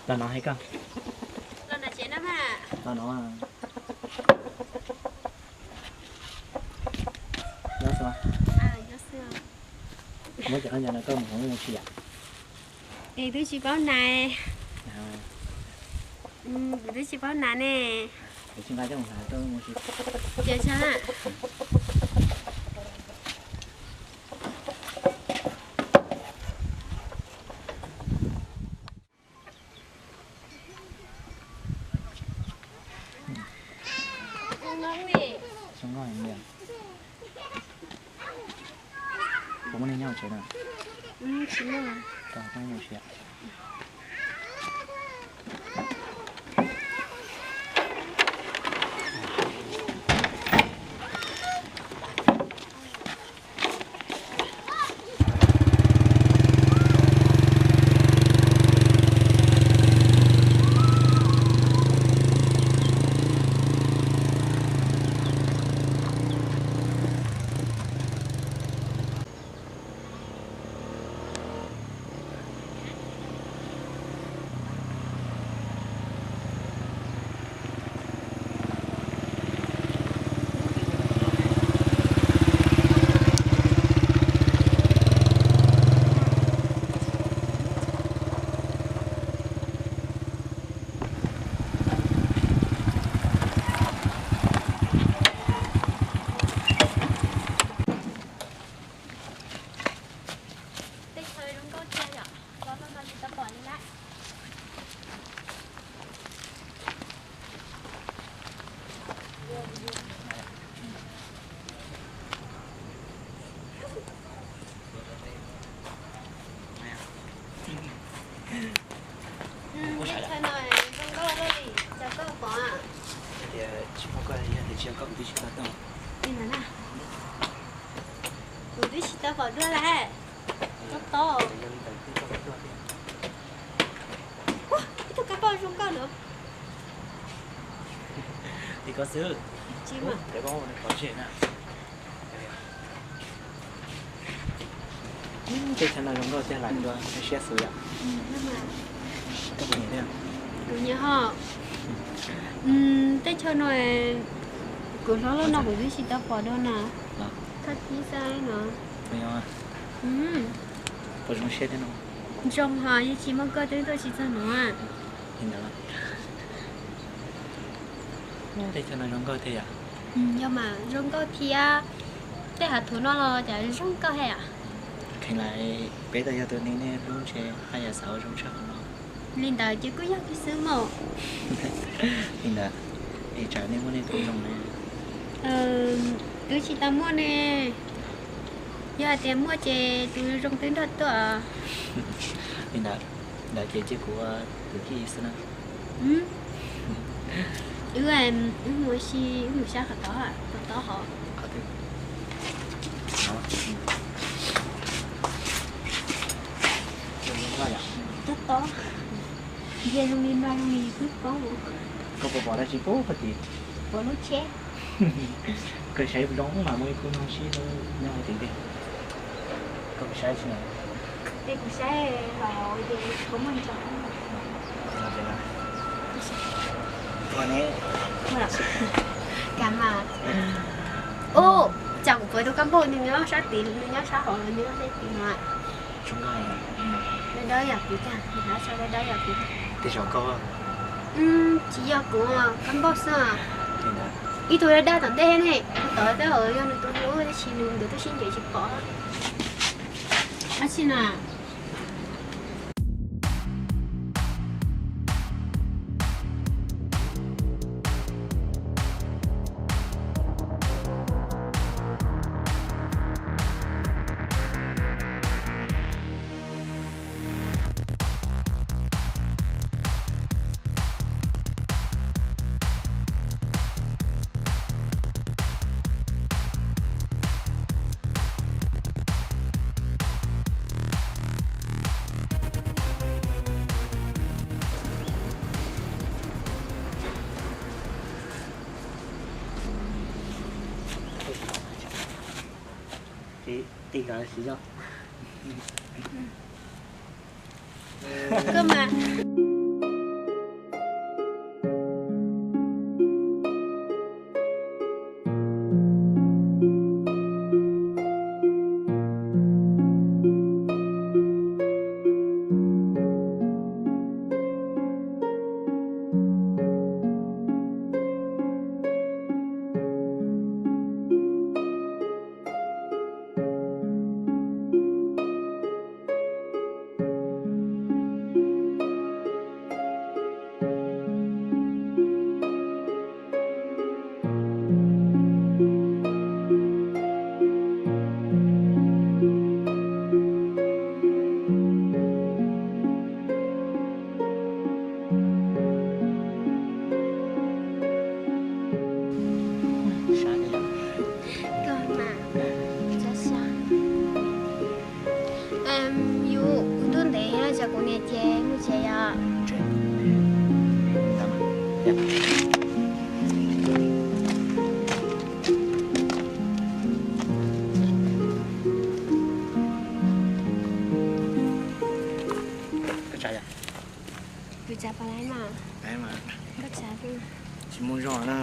Los no hais koj. Los no tsev no mas. Los no. Nyob xwb. Muab cov qab ncas no koj mus hauv mus si yam. Es twb tsis paub hnav. Kuv twb tsis paub hnav ne. Kuv tsis nqa coj mus hnav, koj mus si. Ces tsa na. Zoo nkauj heev li. Puas muaj neeg nyob tsev na? Tsis muaj. Koj mus si. Tej chaw zoo nkauj tiag yom, los no tsis tau pom li na. Tej chaw no zoo nkauj li, cas koj pom? Tias tsis muaj koj yog tias tsis yog koj kuv twb tsis tau tuaj. Li ntawd na. Kuv twb tsis tau pom dua lawm. Tob tob. Ib tug kab npauj zoo nkauj no. Li ko xwb. Tsis mas. Pov tseg na. Tej chaw no zoo nkauj tiag, lam dua siab xwb yom. Koj puas nyiam thiab? Kuv nyiam ho. Tej chaw no kuv hlob loj no kuv twb tsis tau pom dua na. Thaj thib xab no. Puas zoo siab thiab no? Zoo ho, yog tsis muaj koj twb tuaj tsis txog no. Li ntawd. Tej chaw no zoo nkauj thiab yom? Yog mas zoo nkauj thiab. Tej hav thuv no los cas zoo nkauj thiab yom? Kheev lawm, peb tas yog tus neeg nej hlub ntshe haj yam xav ua zoo tshaj qhov no. Li ntawd ces kuj yog kiag xwb mas. Li ntawd, es tsam nej muaj nej tus zoo ne? Twb tsis tau muaj ne. Yog hais tias muaj ces tus zoo twb nrog tuaj. Li ntawd, ntawd ces cia kuv ua tus thib ib xwb na. Wb, wb mus si, wb mus sab qhov tod, qhov tod hov. Qhov twg? Tob tob. Nce zoo li no zoo li twb poob. Koj puas pom dab tsi poob qhov tid? Pom lub tsheb. Koj saib zoo mas muaj ib khub no sib hlub nyob hauv tid. Koj puas saib tsi na? Kuv saib hauv ces kuv muaj ntsoov. Kam mas. Ub, cas kuv pom tus kab npauj nws nyob sab tid, nws nyob sab hauv los nyob sab tid no. Dawb dawb yam kuv tag, nws hnav tsho dawb dawb yam kuv. Tej zaum koj. Tsis yog kuv, kab npauj xwb. Ib tug daj daj tom ntej ne, tod twb yog nws tus hlub tab sis nws nkawd twb sib ncaim tsis pom. Dab tsi na? Koj mas. Yus, kuv twb ntev, tsam kuv niam ces mus tsev os. Kuv tsav pom laiv mas. Koj tsav tsis mus zog na.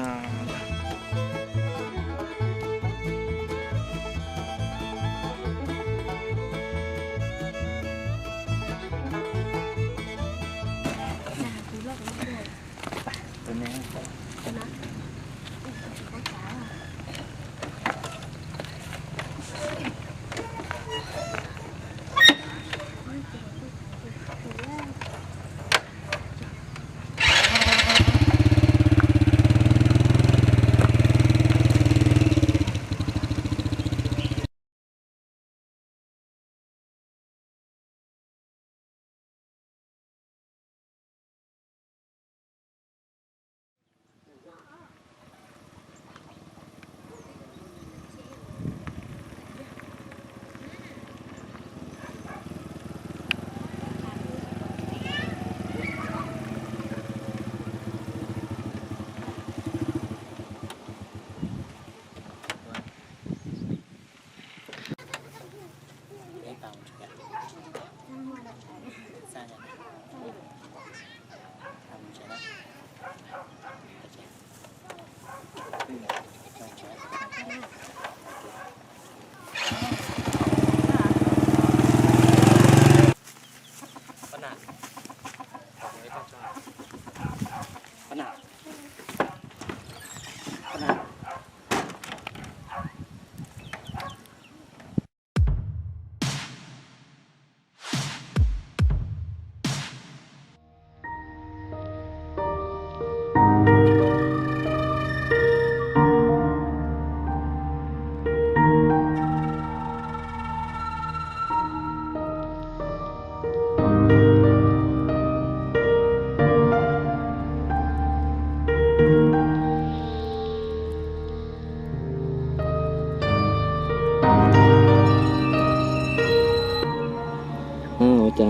Ua cas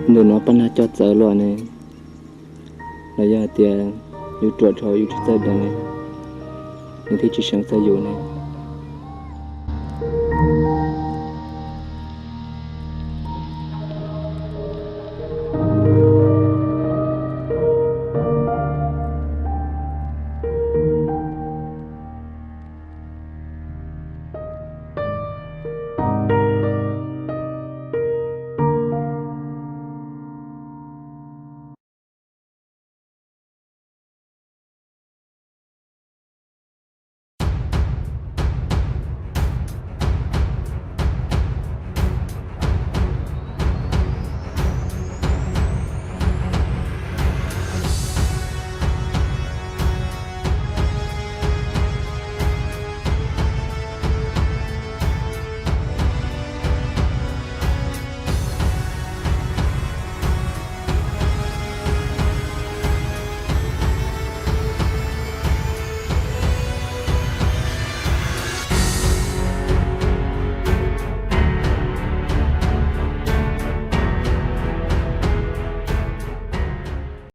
ntu no Paj Nag coj txawv luaj ne? Los yog hais tias yus ruam dhau yus tsis txawj deev ne, nws thiaj tsis seev txog yus ne?